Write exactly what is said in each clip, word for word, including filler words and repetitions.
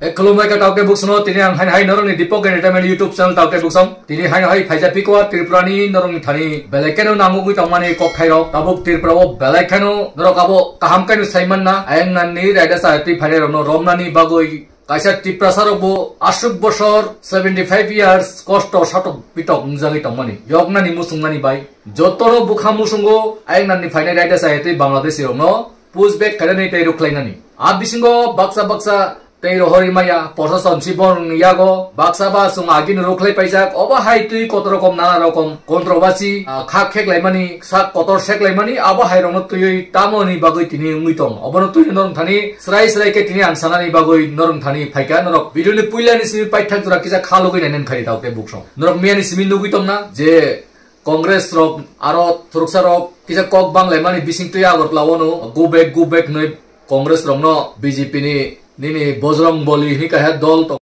E, khulumbai kha taoke buksano, tini ang hai hai norokni Deepak Entertainment YouTube channel taoke buksam. Tini hai hai phaija piko Tripura ni norokni thani belai kheno nangugwi tongmani kokthairok. Tabuk Tripura o belai kheno norok abo kaham kaino saimanna. Ayang nani raida sa twi phainairokno romnani bagwi kaisa Tiprasa rokbo aswk bosor seventy five years kosto satok pitok wngjagwi tongmani. Yoknani musungnani bai. Jotono bukha musungo ayang nani phainai raida sa twi Bangladeshi rokno push back khainani tei rukhlainani. A bisingo baksa baksa tei rohorwi maya, prosason si borokni yago baksa ba chwng agini rukhlai paijak, obo hai twi kotor rokom nana rokom controversy, ah, khak kheklaimani, sak kotor seklaimani, abo hai rokno twiwi tamoni bagwi tini wngwi tong. Obono twi norok thani srai srai khe tini ang sanani bagwi norok thani phaikha, norok video ni puila ni simi paithak jora kisa khalugwi nainani khai tao tei buksong. Norok miya ni simi nugwi tongna je Congress rok aro thuruksa rok kisa kok banglaimani bising twi Agartala o no go back, go back hinwi Congress rokno B J P ni nini Bojrong Boli hinwi kaisa dol tong.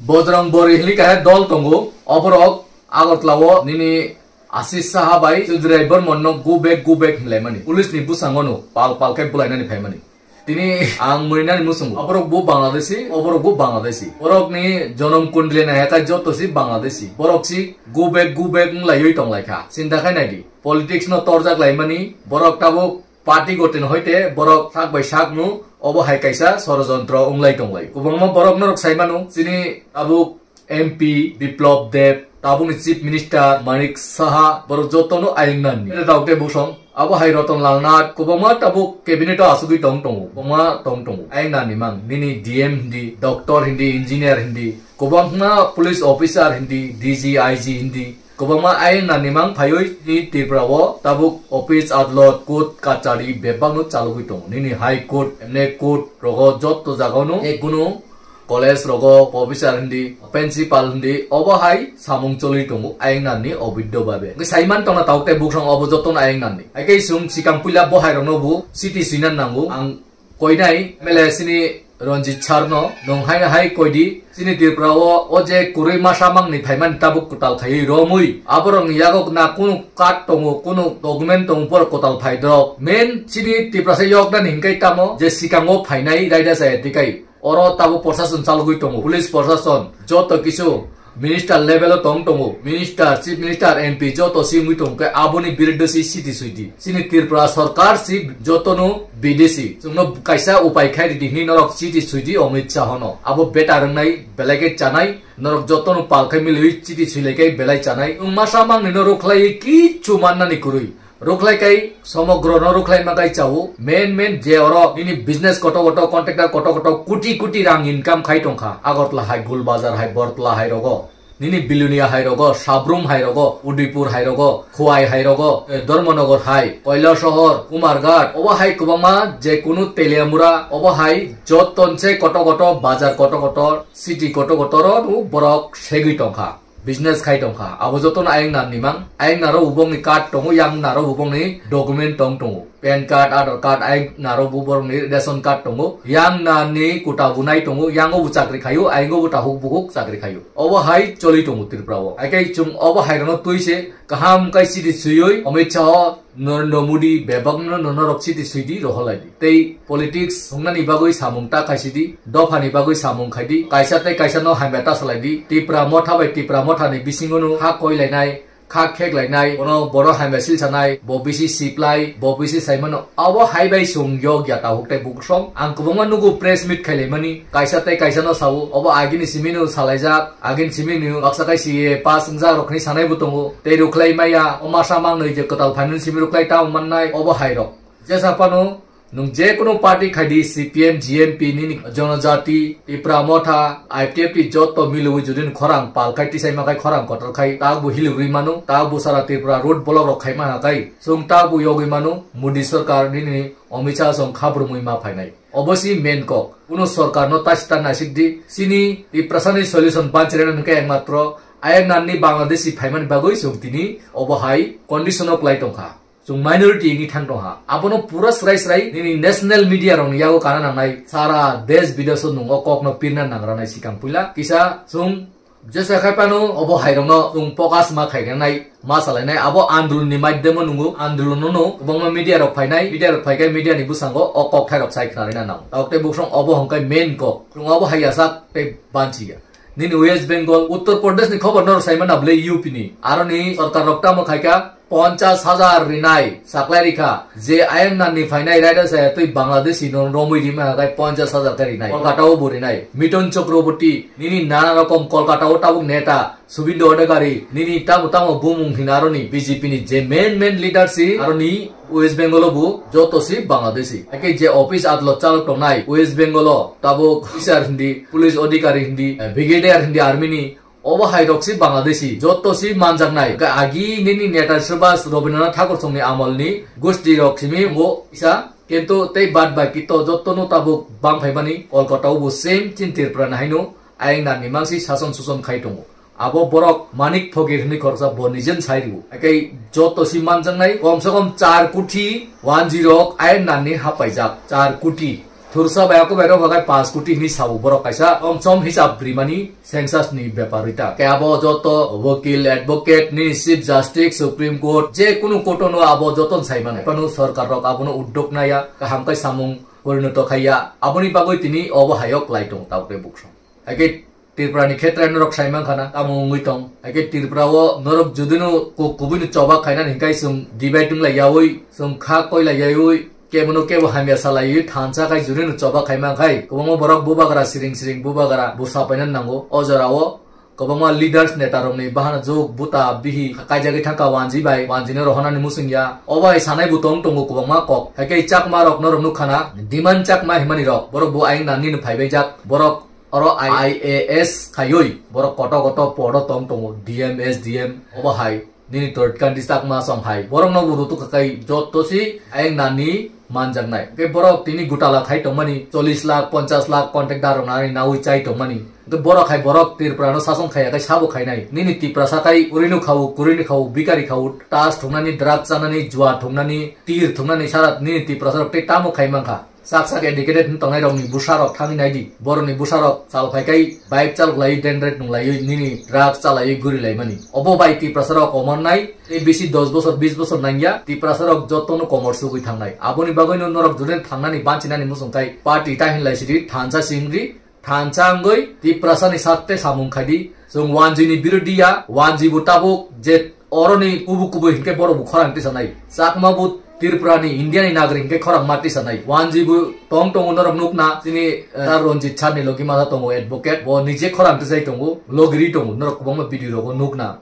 Bojrong Boli hinwi kaisa dol tongo, oborok Agartala o nini Ashish Saha bai Sudrai Barman no go back, go back hinlaimani. Police ni bwskango no pal pal khe bulainani phaimani. Tini ang muinani muchungo. Oborok bo Bangladeshi, oborok bo Bangladeshi. Borok ni jonom kundli nai kha joto si Bangladeshi. Borok si go back, go back wng laiwi tong lai kha. Chinta khai nai di. Politics no torjak laimani, borok tabuk party gotin hoite, borok sak bai sak no, obo hai kaisa sorojontro wng lai tong lai. Kwbangma borok norok sai mano, chini tabuk M P Biplab Deb, tabukni Chief Minister Manik Saha, borok jotono ayang nani. Ede tabuk tei buksong, abo hai Ratan Lal Nath, kwbangma tabuk cabinet o asugwi tong tongo, kwbangma tong tongo. Ayang nani mang, nini D M hindi, doctor hindi, engineer hindi, kwbangma police officer hindi, D G, I G hindi, kwbangma ayang nani mang phaiwi ni Tripura o tabuk office, adalot, court, kachari bebak no chalugwi tongo. Nini High Court, M N A Court rogo jotto jagao no, e kunu college rogo, officer hindi, principal hindi, obo hai samung choli tongo ayang nani obiddo babe. Hwnkhe saiman tongna tabuk tei buksong obo jotono ayang nani. Haikhe chwng sikang puila bo hai rokno bo city swina nango. Ang koinai M L A sini Ranjit sir no, nwng hai hai koidi, chini Tripura o, o je kwrwi masa mangni phaimani tabuk kwtal khaiwi romwi, aborokni yago na kunu card tongo, kunu document tongo, borok kwtal phai drop. Main chini Tiprasa yoknani hinkhe tamo je sikango phainai raida chaya tikai. Oro tabuk prosason chalogwi tongo, police prosason, joto kisu minister level o tong tongo, minister, chief minister, M P joto si wngwi tongo khe aboni biruddo si city swidi. Chini Tripura sorkar si jotono bidesi. Chwngno kaisa upai khai ridi hinwi norok city swidi Amit Shah no. Abo betar wngnai, belai khe chanai, norok jotono pal khai milwi city swi lai khe belai chanai. Wng masa mangni no rukhlai kichu mannani kwrwi. Rukhlai kai somogro no rukhlai ma kai chao. Main main je oro nini business koto koto, contractor koto koto, kuti kuti rang income khai tongkha. Agartala hai, Gul Bazar hai, Bortala hai rogo. Nini Bilonia hai rogo, Sabrum hai rogo, Udaipur hai rogo, Khowai hai rogo, eh, Dharmanagar hai, Kailasohor, Kumarghat, obo hai kwbangma je kunu Teliamura, obo hai joton se koto koto, bazar koto koto, city koto koto ro nu borok segwi tongkha. Business khai tongkha. Abo jotono ayang nani mang. Ayang naro bubongni card tongo, yang naro bubongni document tong tongo. Pan card, Aadhaar card, ayang naro buborokni ration card tongo. Yang nani kuta bunai tongo, yango bo chakri khaio, ayang bo tahuk buhuk chakri khaio. Obo hai choli tongo Tripura o. Haikhe chwng obo hai rokno twi se kaham khai city swiwi Amit Shah o Narendra Modi bebakno no norok city swidi rohorlaidi. Tei politics thungnani bagwi samung ta khaisidi, dophani bagwi samung khaidi, kaisa tei kaisa no hamya ta salaidi, Tipra Motha bai Tipra Motha ni bisingo no ha koilainai, kha kheklainai, bono bono hamya silsanai, bo bisi siplai, bo bisi saimano, abo hai bai chwng yokya tahuk tei buksong. Ang kwbangma nugo press meet khailaimani, kaisa tei kaisa no sao, obo agini simi no salaijak, Agin simi ni baksa kai si pass wngjak rok hinwi sanai bo tongo. Tei rukhlai maya, o masa mangnwi je kwtal phainani simi rukhlai tamo mannai, obo hai rok. Jesa phano nwng je kunu party khaidi, C P M, G M P, nini Jonojati, Tipra Motha, I P F T joto milwi jodi ni khorang pal khai tisai ma khai khorang kotor khai, tak bo hiligwi mano, tak bo sara Tripura road block rok khai ma ha khai, chwng tak bo yogwi mano, Modi sarkar nini Amit Shah song khabrumwi ma phainai. Obo si main kok. Kuno sorkar no tachi ta naisik di. Chini Tiprasa ni solution panchirena hwnkhe ekmatro ayang nani Bangladeshi phaimani bagwi chwng tini obo hai condition o kwlai tongkha. Chwng minority wngwi thang tongkha. Abono pura srai srai nini national media rokni yago kana nangnai. Sara desh bidesh o nwng o kok no pirna nangra nai sikang puila. Kisa chwng Jesa khai pano obo hai rokno chwng focus ma khai nai, ma salai nai. Abo andolon ni maidhyamo nungo, andolon no no kwbangma media rok phai nai, media rok phai khe media ni bwskango o kok thai rok sai khna rina nango. Tabuk tei buksong obo hwnkhe main kok. Chwng obo hai ya sak tei banchi ya. Nini West Bengal, Uttar Pradesh ni khobor norok sai mana bwle U P ni. Aro ni sorkar rok tamo khai kha ponchas hajar rinai saklai rikha. Je ayang nan ni phainai raida saya twi Bangladeshi no romwi rima hagai ponchas hajar khe rinai. Kolkata o bo rinai. Miton Chakraborty, nini nana rokom Kolkata o tabuk neta. Subindo Adhikari, nini tamo tamo bumung hina aroni B J P ni je main main leader si aroni West Bengal o bo joto si Bangladeshi. Ake je office adlot chalok tongnai West Bengal o tabuk officer hindi, police adhikari hindi, eh, brigadier hindi army ni obo hai rok si Bangladeshi, joto si manjaknai. Ake agi nini neta Subhas Rabindranath Thakur songni amol ni gosti rok simi bo isa, kintu tei bad baki to joto no tabuk bang phaimani Kolkata o bo same chin Tripura ni haino ayang nan ni mangsi sason suson khai tongo. Abo borok Manik Phokir hwnwi khoroksa bo nijen sai rwo. Hakhe joto si manjaknai kom se kom char koti wanjwi rok ayang nan ni hapaijak. Char koti. Thursa bai ako bai rok hagai panch koti hwnwi sabo borok kaisa kom som hisab rimani census ni bepar rita. Khe abo joto wakil, advocate, ni Chief Justice, Supreme Court, je kunu court no abo joto sai mano. Panu sorkar rok abono uddog naya, kaham kai samung porinoto khaiya. Aboni bagwi tini obo hayok lai tongo tabuk tei buksong. Hakhe Tripura ni khetre norok sai mankha na, tamo wngwi tong. Hakhe Tripura o norok judino ku-, kubui no choba khainani hinkhe chwng debate wng lai yaui, chwng kha koi lai yaui, kebo no kebo hamya sa lai yaui, thansa khai judino choba khai mankhai. Kwbangma borok bubagra siring siring bubagra bo sapaina nango. O jora o kwbangma leaders neta rok ni bahana juk buta bihi kaijagwi thangkha wanji bai, wanji no rohornani muchung ya. O bai sanai bo tong tongo kwbangma kok. Hakhe Chakma rok norok nukha na, Diman Chakma himani rok, borok bo ayang nani no phaibai jak. Borok oro I A S khaiwi borok koto koto podo tong tongo, D M, S D M, obo hai nini Torikandi Chakma song hai. Borok no bo rutuk kai joto si ayang nani manjaknai. Ke borok tini gutala khai tongmani, chollish lakh, ponchash lakh contractor rok nani nawi chai tongmani. Ke borok hai borok Tripura no sason khaiya kai sabo khainai. Nini Tiprasa kai urinu khau, kurinu khau, bikari khau, tas thungnani, drug chanani, jua thungnani, tir thungnani sara nini Tiprasa rok tei tamo khai mankha. Sak sak educated wng tongnai rok ni bwsa rok thangwi nai di. Borok ni bwsa rok chal phai kai bike chalok lai, dendret nung lai, nini drug chalai guri lai mani. Obo bai Tiprasa rok komor nai, tei bisi dos bosor, bis bosor nangya, Tiprasa rok joto no komor sugwi thangnai. Aboni bagwi no norok judin thangnani banchinani muchung kai party ta hin lai sidi thansa singri, thansa wngwi Tiprasa ni sakte samung khai di. Chwng wanji ni birodhi ya, wanji bo tabuk je oroni kubu kubu hinkhe borok bo khorang tisanai. Chakma bo Tripura ni India ni nagrik hinkhe khorang ma tisanai. Wanji bo tong tongo norok nukna chini, eh, Sir Ranjit Sir ni logi masa tongo advocate. Bo nije khorang tisai tongo, logiri tongo norok kwbangma video rogo nukna.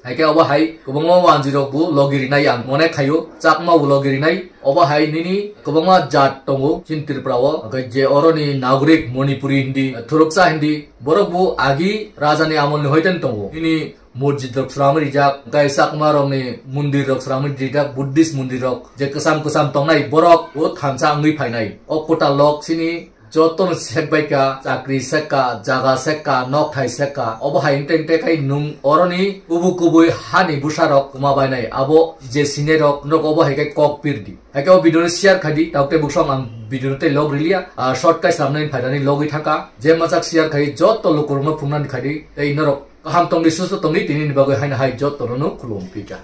Hai khe obo hai kwbangma wanjwi rok bo logi rinai ang mone khaio, Chakma bo logi rinai. Obo hai nini kwbangma jat tongo chini Tripura o, hwnkhe je oroni nagorik Manipuri hindi, Thuruksa hindi, borok bo agi raja ni amol ni hoiten tongo. Nini mosjid rok sramwi rijak, hwnkhe Chakma rok ni mondir rok sramwi rijak, Buddhist mondir rok je kwcham kwcham tongnai borok o thansa wngwi phainai. O kwtal rok chini Jotono sekbaika, chakri sekka, jaga sekka, nokthai sekka. Obo hai wngte wngte khai nwng oroni kubu kubui hani bwsarok kwma bainai. Abo je sinirok norok obo hai khe kok pirdi. Hai khe o video no share khaidi, tauk tei buksong ang video no tei log riliya. Ah, short kai samnai phaidani logwi thangka. Je machak share khai joto lukurokno phungnani khaidi. Tei norok kaham tongdi, susto tongdi, tini ni bagwi haino hai jotono no khulum pika.